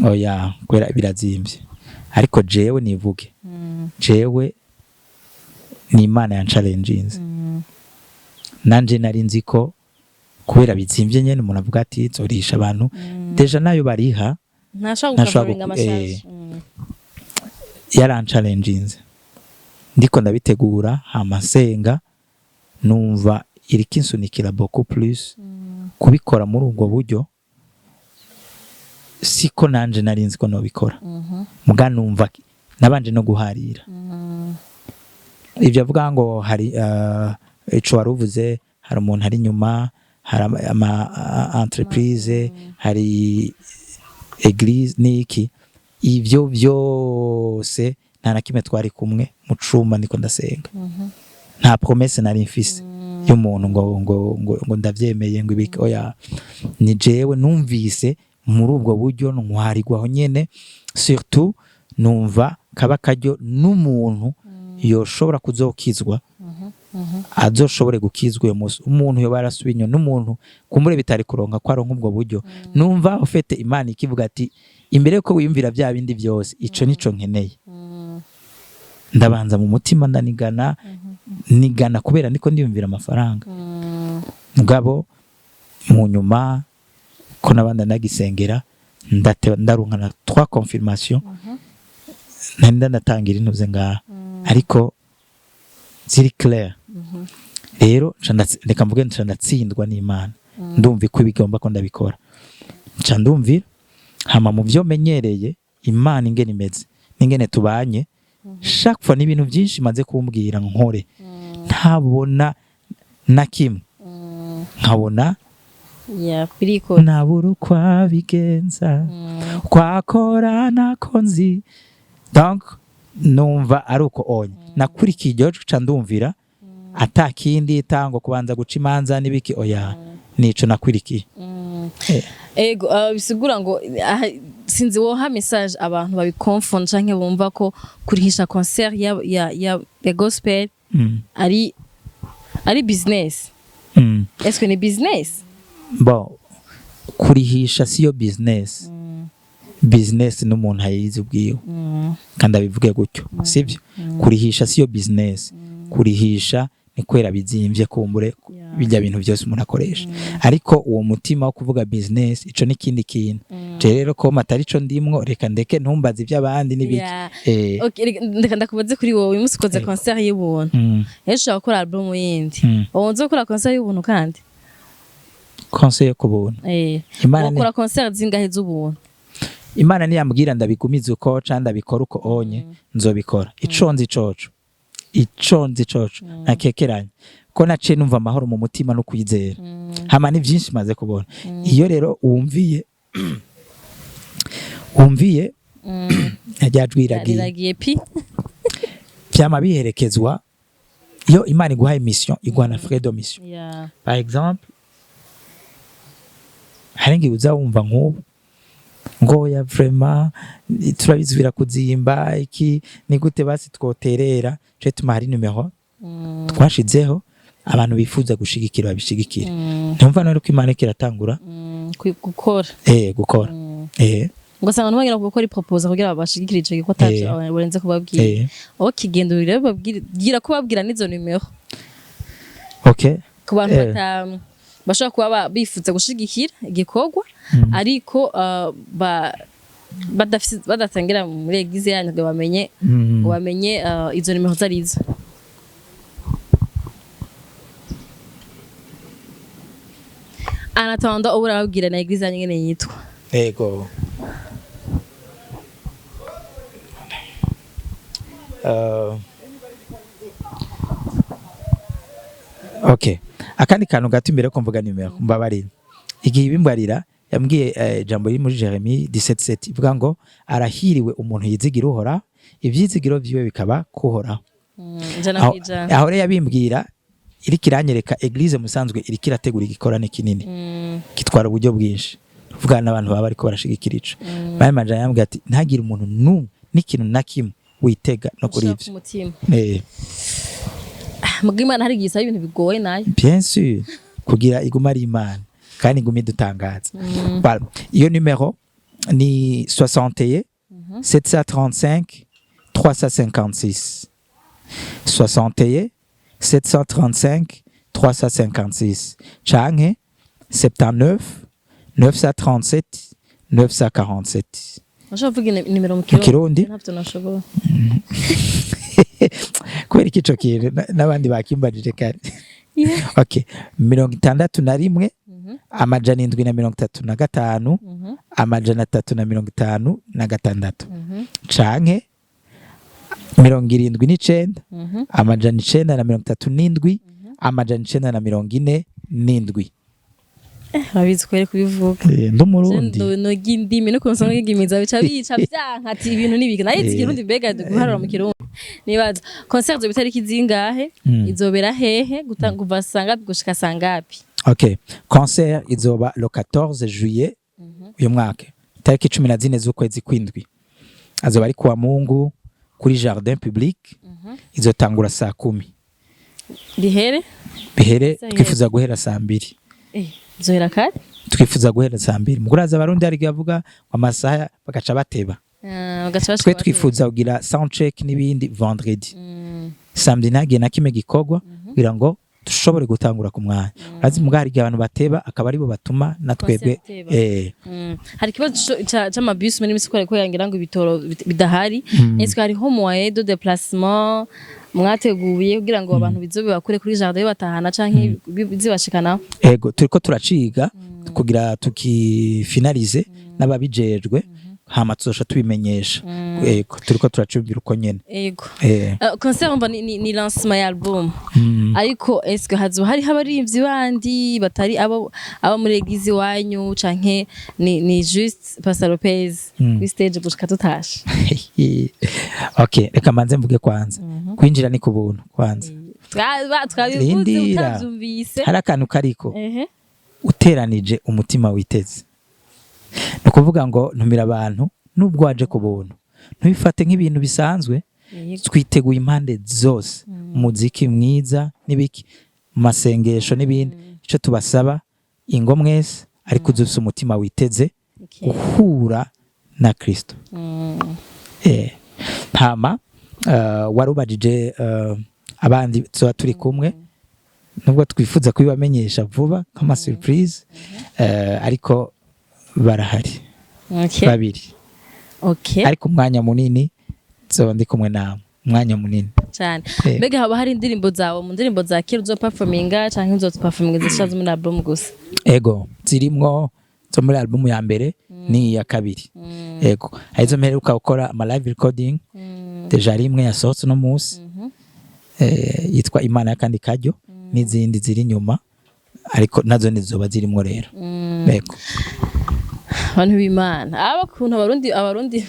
S1: oya, kubera birazimbye. Ariko jewe nivuge, jewe Ni Imana yanchallenginze. Nanje nari nzi ko kubera bizimvye nyene, umuntu avuga ati nzorisha abantu, déjà nayo bariha.
S2: Ntashobora
S1: Ntashobora
S2: gukavaringa ama charges.
S1: Yaranchallenginze, ndiko ndabitegura, hama nsenga, numva iriko insunikira beaucoup plus kubikora muri ubwo buryo. Siko nanje nari nzi ko nobikora, muga numva nabanje no guharira. Ibyo avuga ngo hari ico wari uvuze, hari umuntu ari inyuma, hari ama entreprise, hari église n'iki, ivyo byose nta na kimwe twari kumwe mu cumba ndiko ndasenga. Nta promesse nari mfise y'umuntu ngo ndavyemeye, ngo ibiki, oya. Ni jewe numvise muri ubwo buryo, ntwarirwaho nyene. Surtout numva kaba karyo n'umuntu yoshobora kuzokizwa, azoshobore gukizwa uyo munsi, umuntu yoba yarasubiye inyuma, n'umuntu kumbure bitari kuronka ko aronka ubwo buryo. Numva ufite Imana ikivuga ati imbere yuko wiyumvira bya bindi byose, ico nico nkeneye. Ndabanza mu mutima ndanigana nigana kubera niko ndiyumvira amafaranga. Mugabo mu nyuma ko nabandi ndagisengera, ndaronka na trois confirmation. Nari ndanatangira intuze ngaha, ariko ziri clair. Rero nca reka mvuge, nca ndatsindwa n'Imana. Ndumva ko bigomba ko ndabikora, nca ndumvira. Hama mu byo menyereye Imana ingene imeze n'ingene tubanye, chaque fois n'ibintu byinshi maze kumbwira nkore, ntabona na kimwe, nkabona
S2: Yeah, biriko.
S1: Nabura uko abigenza, kwakora nako nzi. Donc numva ari uko onye nakurikiye iryo jwi, ca ndumvira ata kindi tango kubanza guca imanza n'ibiki, oya, nico nakwirikiye.
S2: Ego, bisigura ngo sinzi woha message abantu babikonfonda canke bumva ko kurihisha concert ya gospel ari business. Est-ce que ni business?
S1: Bon, kurihisha siyo business. Business n'umuntu ayizi ubwiwe, kandi abivuge gutyo, sibyo? Kurihisha siyo business. Kurihisha ni kwera bizimvye kumbure, bijya bintu byose umuntu akoresha, ariko uwo mutima wo kuvuga business, ico ni kindi kintu. Je rero ko matari ico ndimwo, reka ndeke, ntumbaze iby'abandi n'ibiki.
S2: Okay, reka ndakubaze kuri wowe. Uyu munsi ukoze concert y'ubuntu, ejo ushobora gukora album yindi. Ubu nzokora concert y'ubuntu kandi?
S1: Concert yo ku buntu?
S2: Eh.
S1: Imana
S2: Wakora concert zingahe z'ubuntu?
S1: Imana niyambwira ndabigumiza uko canke ndabikora uko onye, nzobikora. Ico nzi coco, ico nzi coco, ntakekeranya ko naciye numva amahoro mu mutima no kwizera. Hama ni byinshi maze kubona. Iyo rero wumviye rya jwi riragiye.
S2: Riragiye pi.
S1: Vyama biherekezwa. Iyo Imana iguhaye mission, iguha na frais de mission. Par exemple, hari ngihe uza wumva nk'ubu ngo ya vraiment turabizi birakuzimba iki, ni gute basi twoterera? Ce tuma hari numero twashizeho, abantu bifuza gushigikira babishigikire. Ntumva none ko Imana iriko iratangura
S2: Gukora.
S1: Gukora.
S2: Ugasanga abantu bagera gukora iproposa kugira babashigikire ico gikorwa ataco barenze kubabwira. Ok, genda rero babwire, gira ko babwira n'izo numero ku bantu bata bashobora kuba bifuza gushigikira igikorwa, ariko badafise, badatangira muri église yanyu ngo bamenye ngo bamenye izo nimero zarizo. En attendant, ubu urababwira na église yanyu ingene yitwa.
S1: Ego. Okay. Akandi kantu gato imbere ko mvuga nimero, mbabarira. Igihe ibimbarira yambwiye ijambo riri muri Jeremie 17:7, ivuga ngo arahiriwe umuntu yizigira Uhoraho, ivyizigiro vyiwe bikaba kuhoraho.
S2: Ijana
S1: Aho
S2: kwijana.
S1: aho rero yabimbwira iriko iranyereka église musanzwe iriko irategura igikorane kinini gitwara uburyo bwinshi, kuvugana n'abantu baba bariko barashigikira ico. Bari majana yambwiye ati ntagire umuntu n'umwe n'ikintu na kimwe witega no kuri
S2: Ushira
S1: ivyo.
S2: ku mutima. Muga Imana hari igihe isaba ibintu bigoye nayo.
S1: Bien sûr, kugira iguma ari Imana kandi igume idutangaza. Voilà. Iyo numero ni 61 735 356. 61 735 356 canke 79 937 947.
S2: Ushobora kuvuga nimero mu
S1: Mu Kirundi?
S2: Ntabyo nashobora.
S1: Kubera iki ico kintu n'abandi bakimbajije kare. Okay, 61 735 356 canke 79 937 947.
S2: Urabizi kweri kubivuga.
S1: Eh, ndi Umurundi.
S2: Noga indimi no kunsoma ngigimiza bica bica vyanka ati ibintu nibiki nayizi. Ikirundi, mbega guharura mu Kirundi nibaza concert zo bitariki zingahe? Izobera hehe, kuva sangapi gushika sangapi?
S1: Okay, concert izoba le 14 juillet uyu mwaka, tariki 14 z'ukwezi kwindwi. Azoba ari kuwa Mungu kuri jardin public. Izotangura saa 10.
S2: Bihere?
S1: Bihere.
S2: Saa.
S1: Twifuza guhera saa 2.
S2: Izohera kare.
S1: Twifuza guhera saa 2. Muguraza Abarundi hari igihe bavuga amasaha bagaca bateba.
S2: Bagaca
S1: Twe
S2: bashika.
S1: twifuza kugira sound check n'ibindi vendredi, samedi ntagiye na kimwe gikorwa kugira ngo dushobore gutangura ku mwanya. Urazi muga hari igihe abantu bateba, akaba aribo batuma na twebwe.
S2: Concert iteba. Hari ikibazo c'amabisi muri misi ko yangira ngo ibitoro bidahari. Est-ce que hariho moyen de déplacement mwateguye kugira ngo abantu bizobe bakure kuri jardin batahana canke bizibashikana?
S1: Ego, turiko turaciga kugira tukifinalize n'ababijejwe, hama tuzosha tubimenyesha. Ego, turiko turacumvira uko nyene.
S2: Concert umva ni lancement ya album. Ariko est-ce que hazoba hariho abaririmbyi bandi batari abo muri église iwanyu, canke ni juste Pastor Lopez kuri stage gushika tutashe?
S1: Okay, reka manze mvuge kwanza, kwinjira ni ku buntu kwanza.
S2: Twabivuze.
S1: Rindira.
S2: Utavyumvise.
S1: Hari akantu kariko uteranije umutima witeze, ni ukuvuga ngo ntumira abantu. Nubwo waje ku buntu, ntubifate nk'ibintu bisanzwe. Twiteguye impande zose, umuziki mwiza n'ibiki, mu masengesho n'ibindi. Icyo tubasaba, ingo mwese, ariko uzi ufise umutima witeze guhura na Kristo. Hama warubajije abandi tuba turi kumwe, nubwo twifuza kubibamenyesha vuba nk'ama surprise, ariko barahari. Babiri. Ariko umwanya munini nzoba ndi kumwe nawe, umwanya munini.
S2: Cyane. Mbega haba hari indirimbo zawe mu ndirimbo za kera uzo performinga, canke uzo performinga zishaje muri album gusa?
S1: Ego, zirimwo zo muri album ya mbere n'iya kabiri. Ego, hari izo mperuka gukora ama live recording. Déjà hari imwe yasohotse uno munsi, yitwa Imana y'akandi karyo, n'izindi ziri inyuma, ariko nazo nizoba zirimwo rero. Ego.
S2: Abantu b'Imana, aba kuntu abarundi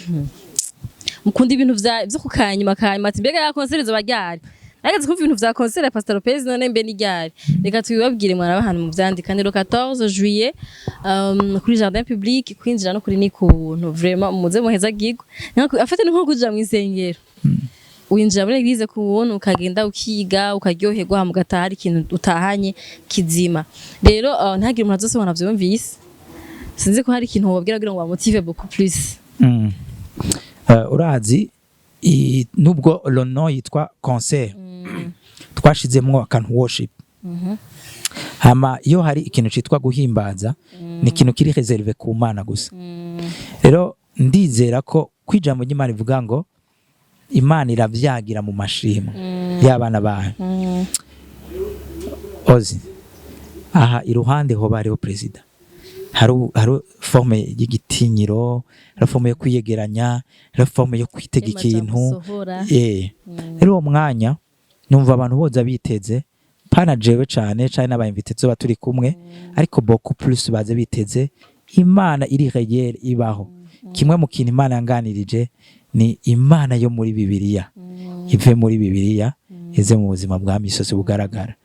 S2: mukunda ibintu vya vyo kukanyuma kanyuma, ati mbega ya concert izoba ryari? Nageze kumva ibintu vya concert ya Pastor Lopez, none mbe ni ryari? Reka tubibabwire mwana abantu muvyandika, ni le 14 juillet kuri jardin public. Kwinjira no kuri ni kuntu, vraiment muze muheza gigwe. Afate ni nko kuja mw'isengero, winjira muri église ku buntu, ukagenda ukiga, ukaryoherwa, hama ugataha hari ikintu utahanye kizima. Rero ntihagire umuntu azosohora avyumvise. Sinzi ko hari ikintu wobabwira kugira ngo bamotive beaucoup plus.
S1: Urazi nubwo le nom yitwa concert, twashizemwo akantu worship. Hama iyo hari ikintu citwa guhimbaza, ni ikintu kiri réservé ku Mana gusa. Rero ndizera ko kwijambo ry'Imana ivuga ngo Imana iravyagira mu mashimwe y'abana bayo. Ozi aha iruhande hoba hariho perezida, hari forme y'igitinyiro, hari forme yo kwiyegeranya, hari forme yo kwitega ikintu.
S2: Sohora.
S1: Rero uwo mwanya numva abantu boza biteze, pana jewe cane cane n'aba invités tuzoba turi kumwe, ariko beaucoup plus baze biteze Imana iri réelle, ibaho. Kimwe mu kintu Imana yanganirije ni Imana yo muri Bibiliya ive muri Bibiliya ize mu buzima bwa misozi bugaragara.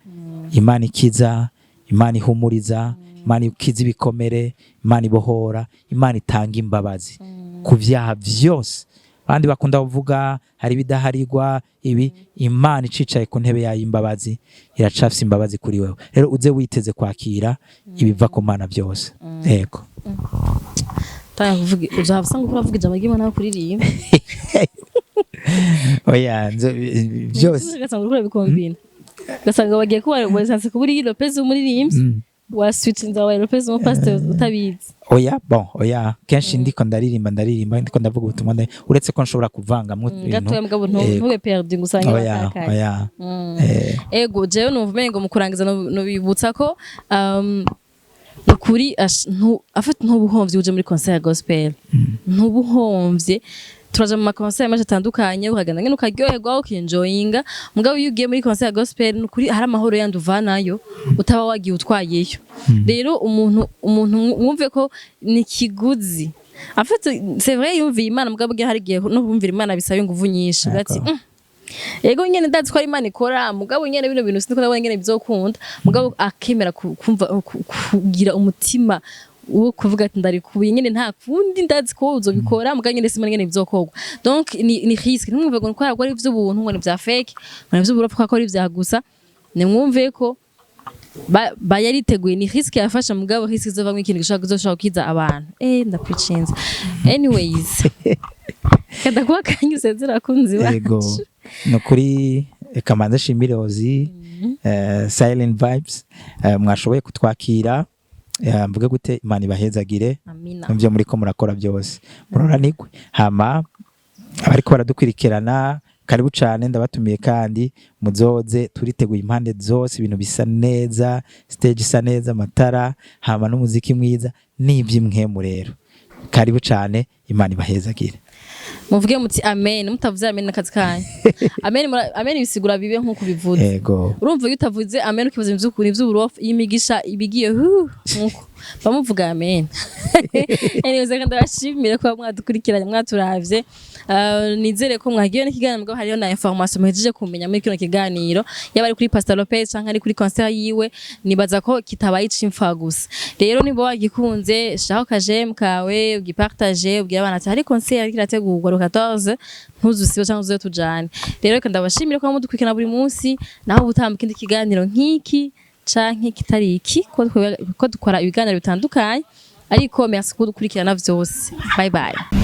S1: Imana ikiza, Imana ihumuriza, Imana ikiza ibikomere, Imana ibohora, Imana itanga imbabazi ku vyaha vyose. Abandi bakunda kuvuga hari ibidaharirwa ibi, Imana icicaye ku ntebe yayo imbabazi, iracafise imbabazi kuri wewe. Rero uze witeze kwakira ibiva ku Mana byose. Yego.
S2: Tanga kuvuga, uzaba usanga uko uravuga ijambo ry'Imana, kuririmba.
S1: Oya, byose.
S2: Ugasanga uriko urabikombina, ugasanga bagiye kuba wasanze kuba uri Lopez umuririmbyi, waswitchinze wabaye Lopez umupasiteri utabizi.
S1: Oya, bon, oya, kenshi ndiko ndaririmba, ndiko ndavuga ubutumwa, uretse ko nshobora kuvangamwo ibintu.
S2: Gatoya mugabo ntube perdu ngo usange
S1: Oya.
S2: watakaye.
S1: Oya.
S2: Ego, jewe numva umengo mu kurangiza nobibutsa ko nukuri afite ntubuhomvye uje muri concert ya gospel, ntubuhomvye. Turaja mu maconcert menshi atandukanye, ukagenda nyene ukaryoherwa, ukinjoyinga, mugabo iyo ugiye muri concert ya gospel, nukuri hari amahoro yandi uvanayo utaba wagiye utwayeyo. Rero umuntu mwumve ko ni kiguzi. En fait, c'est vrai, yumviye Imana, mugabo hari igihe no kumvira Imana bisaba inguvu nyinshi. Ugati "Ego nyene, ndazi ko ari Imana ikora, mugabo nyene bino bintu siniko ndabona nyene bizokunda." Mugabo akemera kumva kugira umutima wo kuvuga ati: "Ndarikuye nyene, nta kundi, ndazi ko uzobikora, mugabo nyene simba nyene bizokorwa." Donc ni risque. Ntimwumve ngo ko ari ivy'ubuntu, ngo ni vya fake, ngo ni ivy'uburofa, ko ari ivya gusa. Nimwumve ko ba yariteguye, ni risque yafasha, mugabo risque izovamwo ikintu gishobora kuzoshobora gukiza abantu. Ndapreachinze. Anyways, kada kuba kanya usezera abakunzi
S1: Ego.
S2: bacu.
S1: Ni ukuri, reka manze nshimire Ozi, Silent Vibes, mwashoboye kutwakira. Mvuge gute? Imana ibahezagire
S2: Amina.
S1: mu byo muriko murakora byose, muroranigwe. Hama abariko baradukurikirana, karibu cane, ndabatumiye kandi muzoze. Turiteguye impande zose, ibintu bisa neza, stage isa neza, amatara, hama n'umuziki mwiza n'ivy'imwemu. Rero karibu cane, Imana ibahezagire.
S2: Muvuge muti amen. Mutavuze amen, n'akazi kanyu. Amen, amen bisigura bibe nk'uko bivuze.
S1: Ego.
S2: Urumva, iyo utavuze amen, ukivuze ivy'ukuri ivy'uburofu, iyi migisha ibigiye hu nkuko bamuvuga amen. Anyways, reka ndabashimire kuba mwadukurikiranye, mwaturavye. Nizere ko mwagiye n'ikiganiro, mugabo hariyo na information muhejeje kumenya muri kino kiganiro, yaba ari kuri Pastor Lopez canke ari kuri concert yiwe. Nibaza ko kitabaye icimfa gusa. Rero niba wagikunze, shiraho ka j'aime kawe, ugipartage, ubwire abana ati hari concert iriko irategurwa le 14, ntuzusibe canke uzoze tujane. Rero reka ndabashimire kuba mudukurikirana buri munsi. Naho ubutaha mu kindi kiganiro nk'iki canke kitari iki, ko dukora ibiganiro bitandukanye, ariko merci kudukurikirana vyose. Bye bye.